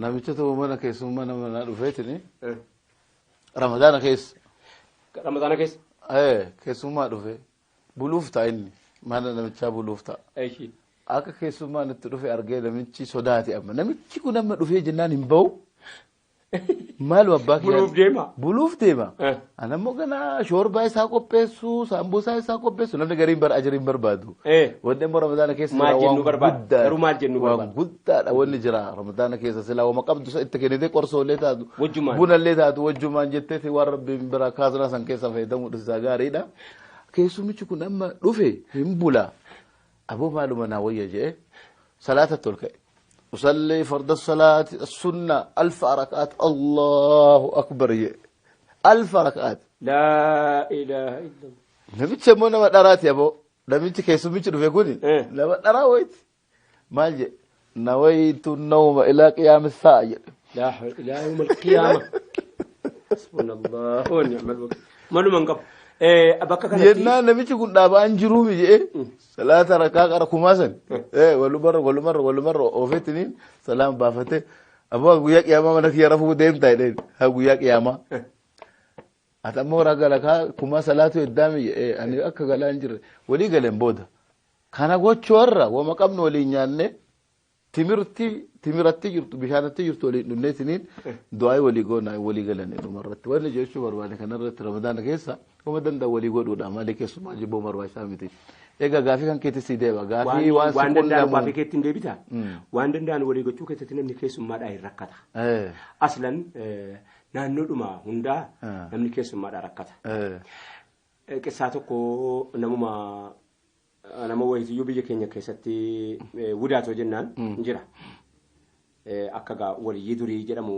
Namicha tokko mana keessummaa nama manaa dhufeetini Ramadaana keessa. Ramadaana keessa. Keessummaa dhufe buluuf ta'a, inni mana namichaa buluuf ta'a. Eeshi. Akka keessummaan itti dhufe argee namichi sodaate. Amma namichi kun amma dhufee jennaan hin bahu. Maalu abbaa kiyyaa. Buluuf deema. Buluuf deema. Ana immoo ganaa shoorbaa isaa qopheessu, saambusaa isaa qopheessu, namni gariin bara ajiriin barbaadu. Wanni immoo Ramadaana keessa Maal jira jennu waan barbaada? guddaa. Garuu maal jennu Waan barbaada? guddaadha wanni jira Ramadaana keessa, silaa wama qabdu isa itti kennitee qorsoolee taatu. Wajjumaan. Bunallee taatu wajjumaan jetteeti waan rabbiin biraa kaasnaa san keessa fayyadamuudha isaa gaariidha. Keessumichi kun amma dhufe hin bula. Aboo maaluma naa wayya jedhee salaatatti ol ka'e. أصلي فرض الصلاة السنة 1000 ركعات، الله أكبر jedhe. 1000 ركعات. Laa ilaaha illallah. Namichi immoo nama dharaati aboo. Namichi keessummichi dhufe kuni nama dharaa wayiiti. Maal jedhe? نويت النوم إلى قيام الساعة jedhe. Laa hawla ilaa yawmal qiyaama. Hasbunallah wa ni'mal wakiil. Maluma hin qabu. Bakka kanatti. Jennaan namichi kun dhaabaan jiruumi jedhee salaata rakaa qara kumaa san walumarra walumarra walumarra oofettiniin salaam baafatee, aboo guyyaa qiyaamaa mana kiyya rafuu deemtaa jedheen, haa guyyaa qiyaamaa. Ati ammoo ragaa rakaa kumaa salaatu heddaami jedhee ani akka galaa hin jirre walii galeen booda. Kana gochuu irra wama qabnu waliin nyaannee timirti timiratti jirtu bishaanatti jirtu waliin dhunnee siniin du'aa walii goona walii galanii dhumarratti. Wanni jechuu barbaade kanarratti Ramadaana keessa wama danda'u walii godhuudha malee keessumaa jibboo barbaachisaa miti. Egaa gaafii kan keetti si deeba. Gaafii waan si Waan danda'an qunnamu. Gaafii keetti hin deebita. Waan danda'an walii gochuu keessatti namni keessummaadhaa hin rakkata. Aslan naannoodhuma hundaa namni keessummaadhaa rakkata. Qissaa tokko namuma nama wayitiyyuu biyya keenya keessatti wudaatoo jennaan jira. Akka gaa waliyyii durii jedhamu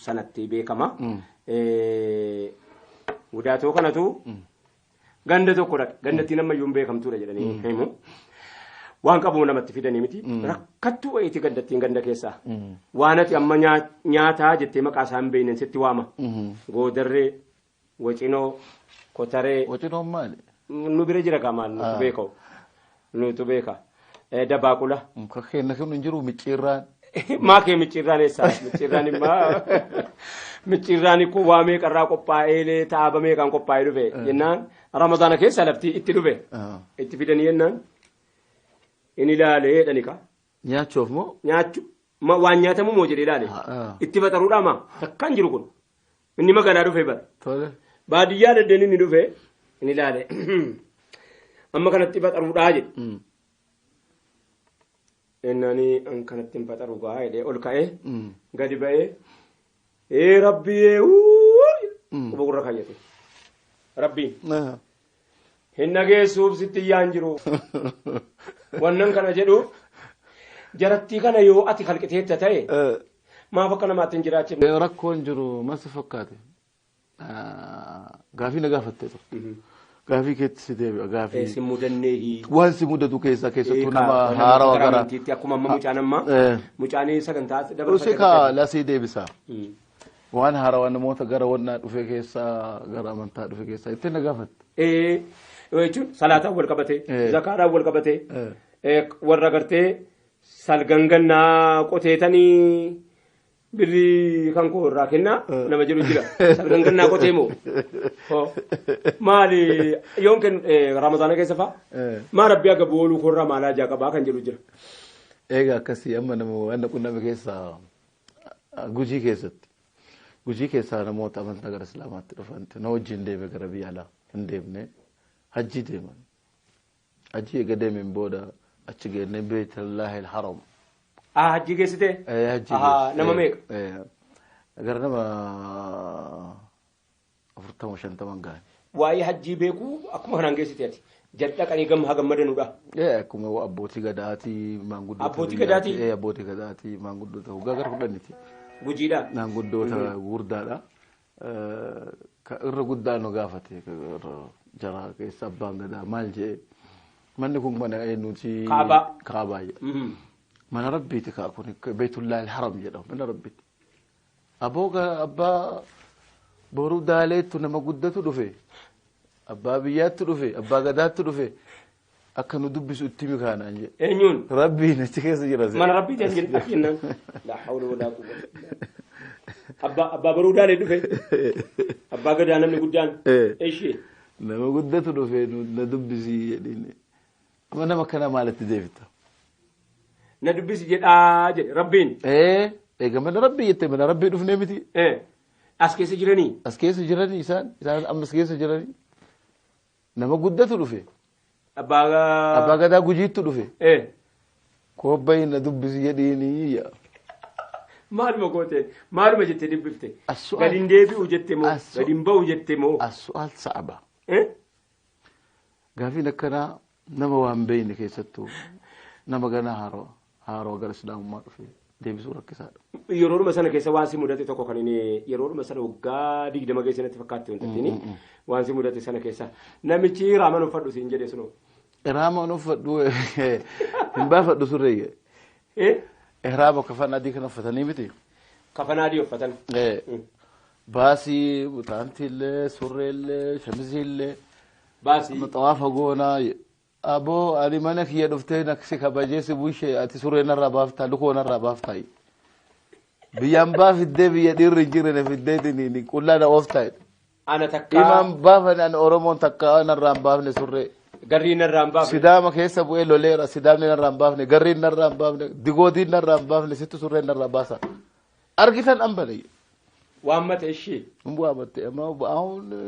sanatti beekama. Wudaatoo kanatu ganda tokko dhaqe. Gandattiin ammayyuu hin beekamtuudha jedhanii himu. Waan qabu namatti fidanii miti. Rakkattuu wayiiti gandattiin ganda keessaa. Waan ati amma nyaataa jettee maqaa isaa hin beekneen sitti waama. Goodarree, wacinoo, kotaree. Wacinoon maali? Nu bira jira gaa, maal nutu beeka. Nutu beeka. Dabaaqula. Kan kun hin jiru micciirraan. Maa kee micciirraan eessaa? Micciirraan immoo micciirraan kun waa meeqarraa qophaa'ee taaba meeqaan qophaa'ee dhufe jennaan Ramadaana keessa lafti itti dhufe. Itti fidanii jennaan inni ilaalee jedhani kaa. Nyaachuuf moo? Nyaachuu waan nyaatamu moo jedhee ilaale. Itti faxaruudhaa maa takkaan jiru kun. Inni magaalaa dhufe bara. Tole. Baadiyyaa daddeen inni dhufe inni ilaale. Amma kanatti faxaruudhaa jedhe. Innani an kanatti hin faxaru gaa jedhee ol ka'ee gadi ba'ee, ee rabbi ee quba gurra kaayyate. Rabbiin hin dhageessuuf sitti iyyaan jiru. Wannan kana jedhu jarattii kana yoo ati kalqiteetta ta'e maaf akka namaatti hin jiraachifne? Rakkoon jiru masi fakkaate. Gaafii na gaafattee turte. Gaafii keetti si deebi'a gaafii. Si mudannee. Waan si mudatu keessaa keessattuu nama haarawaa gara. Amantiitti akkuma amma mucaan amma mucaan sagantaa Usi kaa lasii deebisa. Waan haarawaa namoota gara wannaa dhufe keessaa gara amantaa dhufe keessaa ittiin na gaafatte. Jechuun salaataan wal qabatee, zakaadhaan wal qabatee, warra gartee salgangannaa qoteetanii birrii kan koo irraa kennaa nama jedhu jira. Salgangannaa qotee moo? Maali yoon kennu Ramadaana keessa fa'a? Maa rabbi aga booluu koorraa maalaa ijaa qabaa kan jedhu jira. Egaa akkasii amma nama waan qunname keessaa Gujii keessatti. Gujii keessaa namoota amantaa gara Islaamaatti dhufan na wajjin deeme, gara biyya alaa hin deemne, hajjii deeman. Hajjii eega deemeen booda achi geenne Beetallaahi Haram. Hajjii geessitee? Hajjii. Nama meeqa? Gara nama 40 50 gahan. Waa'ee hajjii beekuu akkuma kanaan geessite ati. Jal'aqanii gamma hagammadanudha. Akkuma abbootii gadaatii maanguddoota. Abbootii gadaatii? Abbootii gadaatii maanguddoota waggaa gara 10ti. Gujiidha. Maanguddoota gurguddaadha. Irra guddaa nu gaafate jara keessa abbaan gadaa maal jedhee, manni kun mana eenyuti? Kaabaa. Kaabaa jedha. Mana rabbiiti kaa kun, Beetullaahi Haram jedhama, mana rabbiiti. Aboo abbaa boruu daaleettu nama guddatu dhufe. Abbaa biyyaatti dhufe, abbaa gadaatti dhufe. Akka nu dubbisu itti mikaanaan jedhe. Eenyuun? Rabbiin achi keessa jira. Mana rabbii ta'e jedhe jennaan. Laa hawla walaa quwwata. Abbaa baruu daalee dhufe. Abbaa gadaa namni guddaan. Ishee. Nama guddatu dhufe na dubbisi jedhiin. Amma nama kana maalitti deebita? Na dubbisi jedhaa jedhe rabbiin. Egaa mana rabbii jettee mana rabbii dhufnee miti. As keessa jiranii? As keessa jiranii isaan amma as keessa jiranii. Nama guddatu dhufe. Abbaa gadaa gujiittu dhufe. Koobbayi na dubbisi jedhiini. Maaluma goote maaluma jettee dubbifte? Gadi hin deebi'u jette moo? Gadi hin ba'u jette moo? As-su'aal sa'aba. Gaafiin akkanaa nama waan beeyne keessattuu nama ganaa haaroo gara islaamummaa dhufe deebisuu rakkisaadha. Yeroodhuma sana keessa waan si mudate tokko kan inni yeroodhuma sana waggaa 20 keessa natti fakkaatti wanta ittiin waan si mudate sana keessa namichi raaman uffadhu siin jedhe sunoo. Raaman uffadhu hin baafadhu surreeyye. Ihraama kafana adii kana uffatanii miti. Kafana adii uffatan. Baasii butaantiillee surreellee shamiziillee. Baasii. Xawaafa goonaa. Aboo ani mana kiyya dhuftee si kabajee si bushee ati surree narraa baaftaa lukoo narraa baaftaa. Biyyaan baa fiddee biyya dhiirri hin jirre fiddee diniin qullaa na ooftaa. Ana takkaa. Imaan baafani ani Oromoon takkaa narraa hin baafne surree. Garriin narraa hin baafne. Sidaama keessa bu'ee loleera sidaamni narraa hin baafne garriin narraa hin baafne digoodiin narraa hin baafne sittu surree narraa baasa. Argitan ambale. Waammate ishee. Waammate amma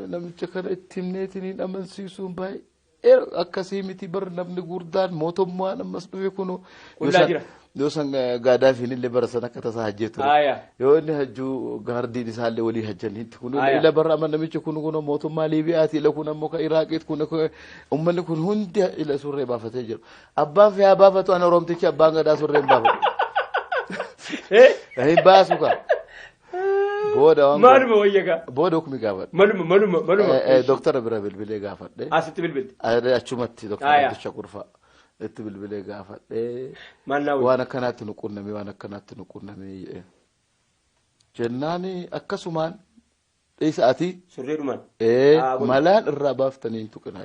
namicha kana itti himneetiin amansiisuun baay'ee akkasii miti bar namni gurdaan mootummaan ammas dhufe kunu. Qullaa jira. Yoo san gaadaafiin illee bara san akka tasaa hajjee ture. Yoo inni hajjuu gaardiin isaallee walii hajjaniitti kun ila barra amma namichi kun kun mootummaa Liibiyaati ila kun ammoo ka Iraaqiit kun uummanni kun hundi ila surree baafatee jiru. Abbaan fe'aa baafatu ana Oromtichi abbaan gadaa surree hin baafatu. Hin baasu ka. Booda waan. Maaluma wayya gaa. Booda hukmi gaafadhe. Maluma. Doktara bira bilbilee gaafadhe. Asitti bilbilte. Achumatti doktara Abdushakur fa'a. Itti bilbilee gaafadhe. Waan akkanaatti nu qunname waan akkanaatti nu qunname jedhe. Jennaan akkasumaan dhiisa ati. Surreedhumaan. Malaan irraa baaftanii hin tuqinaa.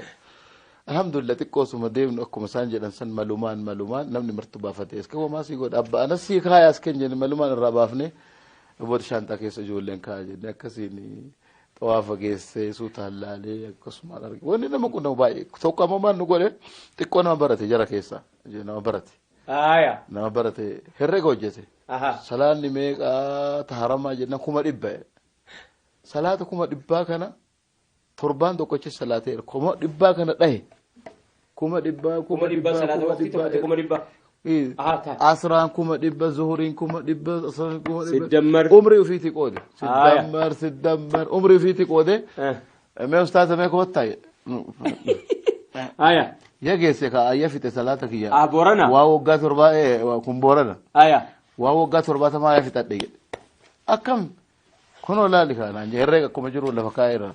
Alhamdulillah xiqqoosuma deemnu akkuma isaan jedhan san malumaan namni martu baafate. Eska homaa sii godha abbaa anas sii kaayaa as keenya jenne malumaan irraa baafne booda shaantaa keessa ijoolleen kaayaa jenne akkasiin xawaafa geessee suutaan laalee akkasumaan arge. Wanni nama qunnamu baay'ee tokko ammoo maal nu godhe xiqqoo nama barate jara keessa nama barate. Nama barate herrega hojjete. Salaanni meeqaa taharamaa jenna 100,000. Salaata 100,000 kana torbaan tokkochi salaateera 100,000 kana dhahe. 100,000 100,000 salaata waqtii tokkotti 100,000. Asraan 100,000 zuhuriin 100,000 asraan 100,000. Siddammar. Umrii ofiitii qoode. Siddammar umrii ofiitii qoode. Mee ustaaza mee koottaa jedhe. Ya geesse ka ayya fixe salaata kiyya. Boorana. Waa waggaa torbaa kun boorana. Waa waggaa 70 yaa fixadhe jedhe. Akkam kunoo laali kaanaan herreega akkuma jiru lafa kaa'eera.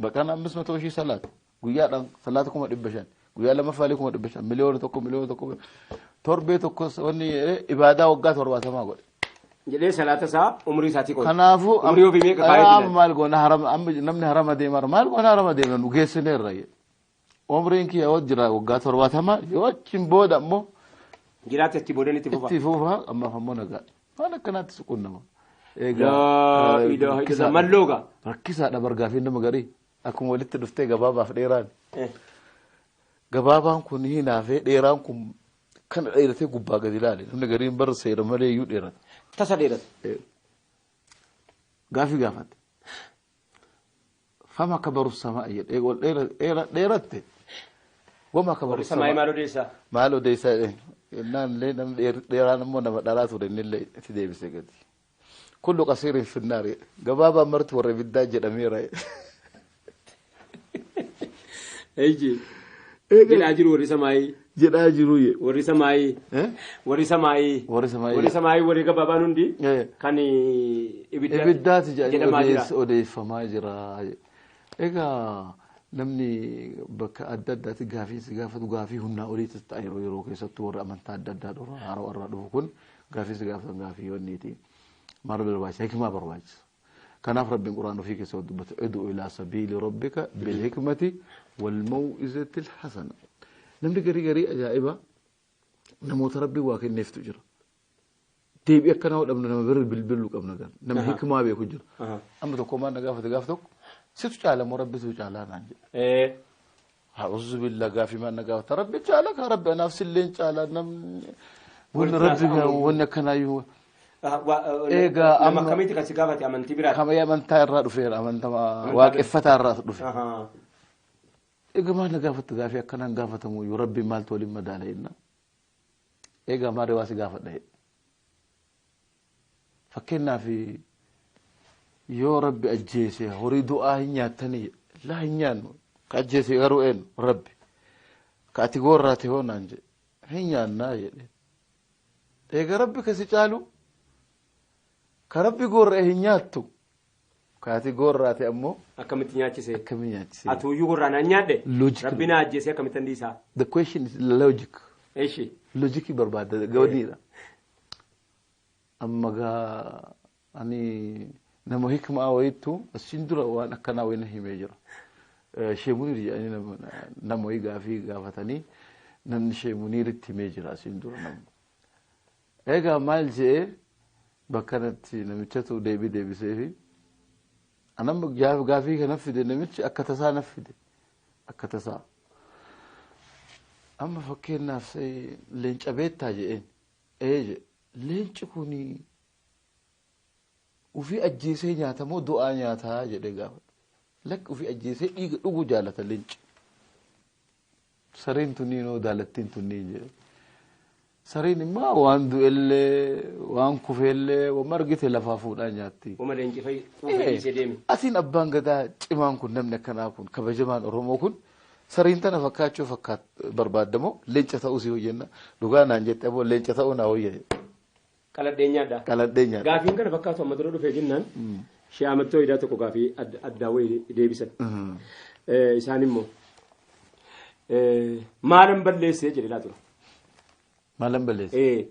Baqaan 500,000 salaata. Guyyaadhaan salaata 500,000. Guyyaa lammaffaalee 500,000 miliyoona 1 miliyoona 1 torbee tokko wanni ibaadaa waggaa 70 godhe. Jedhee salaata isaa umrii isaatii qoode. Kanaafuu umrii ofii meeqa kaa'ee amma maal goona harama amma namni harama deemaa maal goona harama deema nu geessineerra jedhe. Umriin kiyya yoo jira waggaa 70 yoo achiin booda ammoo. Jiraate achi boodan itti fufa. Itti fufa ammaaf ammoo nagaa. Waan akkanaatti suqunnama. Egaa mallooga. Rakkisaadha bargaafii nama garii akkuma walitti dhuftee gabaabaaf dheeraan. Gabaabaan kun hinaafee dheeraan kun kana dheeratee gubbaa gadi ilaale namni gariin bara seera malee iyyuu dheerata. Tasa dheerata. Gaafii gaafate. Fama kabaru samaa jedhe ol dheeratte. Wama kabaru samaa. Maal odeessaa? Maal odeessaa jennaan illee namni dheeraan immoo nama dhalaa ture inni illee itti deebisee gadi. Kullu qasiirin finnaari gabaabaan marti warra ibiddaa jedhameera. Eeji. Jedhaa jiru warri samaayii. Jedhaa jiru. Warri samaayii. Warri samaayii. Warri samaayii. Warri samaayii warri gabaabaan hundi. Kan ibiddaati jedhamaa odeeffamaa jira. Egaa namni bakka adda addaatti gaafii si gaafatu gaafii humnaa oliitis ta'a yeroo yeroo keessattuu warra amantaa adda addaa dhufu haaroo irraa dhufu kun gaafii si gaafatan gaafii wanniiti. Maal barbaachisa? Hikmaa barbaachisa. Kanaaf rabbiin quraan ofii keessa dubbate ud'u ilaa sabiili rabbika bilhikmati wal maw'izati alhasana. Namni garii garii ajaa'iba namoota rabbii waa kenneeftu jira. Deebii akkanaa dhabnu nama bira bilbiluu qabna gara. Nama hikmaa beeku jira. Amma tokko maal na gaafate gaaf tokko situ caala moo rabbitu caalaa naan jedhe. A'uuzu billah gaafii maal na gaafata rabbi caala kaa rabbi anaaf silleen caala namni wanni rabbi wanni akkanaayyuu. Egaa nama akkamitti kan si gaafate amantii biraati? Kama amantaa irraa dhufeera amantaa waaqeffataa irraa dhufe. Egaa maal na gaafatta gaafii akkanaan gaafatamu iyyuu rabbi maaltu waliin madaala jenna. Egaa maal waa si gaafadha jedhe. Fakkeenyaaf yoo rabbi ajjeese horii du'aa hin nyaattanii laa hin nyaannu ka ajjeese garuu eenyu rabbi ka ati goorraate hoo naan jedhe hin nyaannaa jedhe. Egaa rabbi kasi caalu ka rabbi goorra'e hin nyaattu ka ati goorraate ammoo Akkamitti nyaachise? Akkamitti nyaachise? Atuuyyuu gorraan an nyaadhe. Logic. Rabbi na ajjeese akkamitti andiisaa? The question is logic. Eshi. Logikii barbaadda gawdiidha. Amma gaa ani nama hikmaa wayittu asin dura waan akkanaa wayina himee jira. Sheemuniir jedhanii nama wayii gaafii gaafatanii namni sheemuniiritti himee jira asin dura namni. Egaa maal jedhee bakka kanatti namichatu deebii deebiseefi anamma gaafii kana fide namichi akka tasaa na fide akka tasaa. Amma fakkeenyaaf leenca beektaa jedheen ee jedhe leenci kuni ufii ajjeesee nyaata moo du'aa nyaataa jedhee gaafadha. Lakki ufii ajjeesee dhiiga dhuguu jaalata leenci. Sareen tunniinoo daalattiin tunniin jedhe. Sareen immoo waan du'ellee waan kufeellee waan argite lafaa fuudhaa nyaatti. Wama leenci fa'i quufee dhiisee deeme. Asiin abbaan gadaa cimaan kun namni akkanaa kun kabajamaan Oromoo kun sareen tana fakkaachuu fakkaat barbaadamoo leenca ta'uu si hojjenna dhugaa naan jette aboo leenca ta'uu naa wayya. Qaladhee nyaadha. Qaladhee nyaadha. Gaafiin kana fakkaatu amma dura dhufee jennaan shee amattoo idaa tokko gaafii addaa wayii deebisan. Isaan immoo maalan balleessee jedhe laa tura. Maalan balleessee?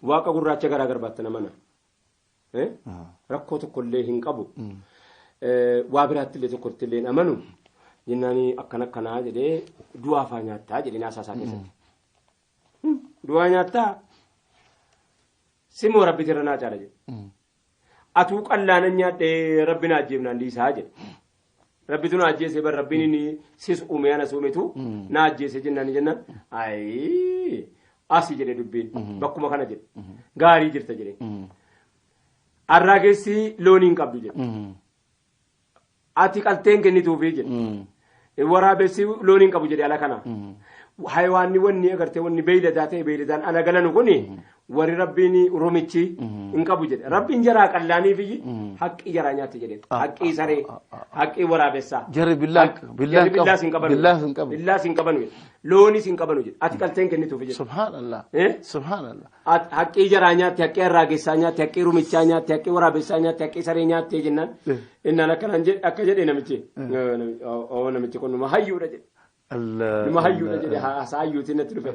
Waaqa gurraacha garaa garbaatti namana. Rakkoo tokkollee hin qabu. Waa biraatti illee tokkotti illee hin amanu. Jennaan akkana akkanaa jedhee du'aa faa nyaattaa jedhee naasaa isaa keessatti. Du'aa nyaattaa simoo rabbi irra naa caala jedhe. Atuu qallaanan nyaadhee rabbi naa ajjeefnaan dhiisaa jedhe. Rabbitu na ajjeese bar rabbiin inni sis uume anas uumetu na ajjeese jennaan jennaan ayii asi jedhe dubbiin bakkuma kana jedhe gaarii jirta jedhe. Arraagessi loonii hin qabdu jedhe. Ati qalteen kennituufi jedhe. Waraabessi loonii hin qabu jedhe ala kana. Hayawaanni wanni agartee wanni beeyladaa ta'e beeyladaan ala galanu kuni warri rabbiin rumichi hin qabu jedhe. Rabbiin jaraa qallaaniif haqqii jaraa nyaatti jedhe. Haqqii saree, haqqii waraabessaa. Jarri billaa Jarri billaas hin qabanu. Billaas hin qabu. Billaas hin qabanu jedhe. Loonis hin qabanu jedhe. Ati qalteen kennituuf jedhe. Subhaanallah. Subhaanallah. Haqqii jaraa nyaatti, haqqii harraagessaa nyaatti, haqqii rumichaa nyaatti, haqqii waraabessaa nyaatti, haqqii saree nyaattee jennaan. Innaan akkanaan jedhe akka jedhe namichi. Oo namichi kun numa hayyuudha jedhe. Numa hayyuudha jedhe haasaa hayyuutiin natti dhufe.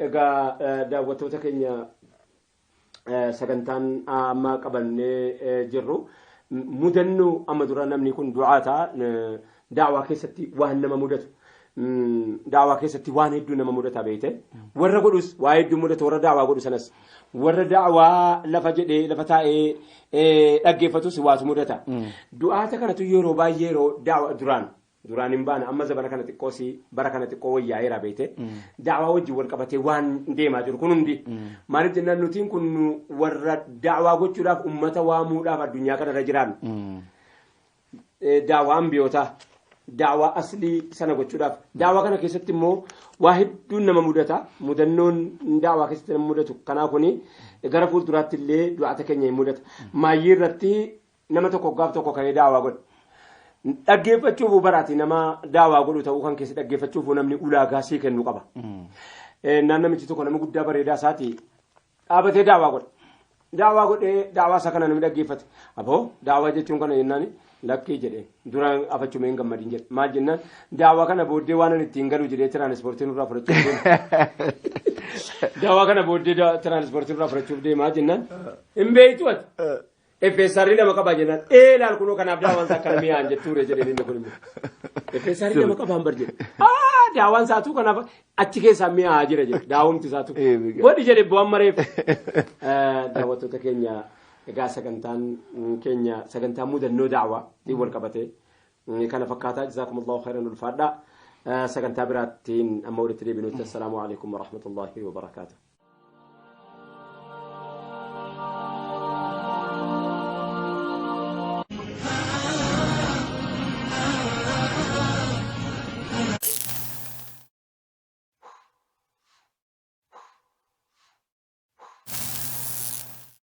Egaa daawwattoota keenya sagantaan amma qabannee jirru mudannoo amma dura namni kun du'aa ta'a daawaa keessatti waan nama mudatu. Daawaa keessatti waan hedduu nama mudata beekte. Warra godhus waa hedduu mudatu warra daawaa godhu sanas. Warra daawaa lafa jedhee lafa taa'ee dhaggeeffatus waatu mudata. Du'aata kanatu yeroo baay'ee yeroo daawaa duraan duraan hin baane amma zabana kana xiqqoo si bara kana xiqqoo wayyaa'eera beekte. Daawaa wajjin wal qabatee waan deemaa jiru kun hundi. Maaliif jennaan nutiin kun warra daawaa gochuudhaaf uummata waamuudhaaf addunyaa kanarra jiraannu. Daawaa ambiyootaa. Daawaa aslii sana gochuudhaaf. Daawaa kana keessatti immoo waa hedduun nama mudata. Mudannoon daawaa keessatti nama mudatu. Kanaa kuni gara fuulduraatti illee du'aata keenya hin mudata. Maayyii irratti nama tokko gaaf tokko ka'ee daawaa godha. Dhaggeeffachuuf baraati nama daawaa godhu ta'uu kan keessa dhaggeeffachuuf namni ulaagaa sii kennu qaba. Naan namichi tokko nama guddaa bareedaa isaati dhaabatee daawaa godha. Daawaa godhee daawaa isaa kana namni dhaggeeffate. Aboo daawaa jechuun kana jennaan lakkii jedhee duraan afachumee hin gammadin jedhe. Maal jennaan daawaa kana booddee waan ani ittiin galu jedhee tiraanispoortii nurraa fudhachuuf deema. Daawaa kana booddee tiraanispoortii nurraa fudhachuuf deemaa jennaan hin beektu ati. FSR lama qaba jennaan ee laal kunoo kanaaf daawaan isaa akkana mi'aan jettuure jedheen inni kun immoo. Rifeensa nama qabaan bar jedhe. Daawaan isaatuu kanaaf achi keessaa mi'aa jira jedhe daawumti isaatu. Godhi jedhe bu'aan mareef. Daawwattoota keenya egaa sagantaan keenya sagantaa mudannoo daawaa wal qabatee kana fakkaataa jazaakumullahu khairan ulfaadhaa. Sagantaa biraattiin amma walitti deebinutti assalaamu alaikum warahmatullahi wabarakaatuh.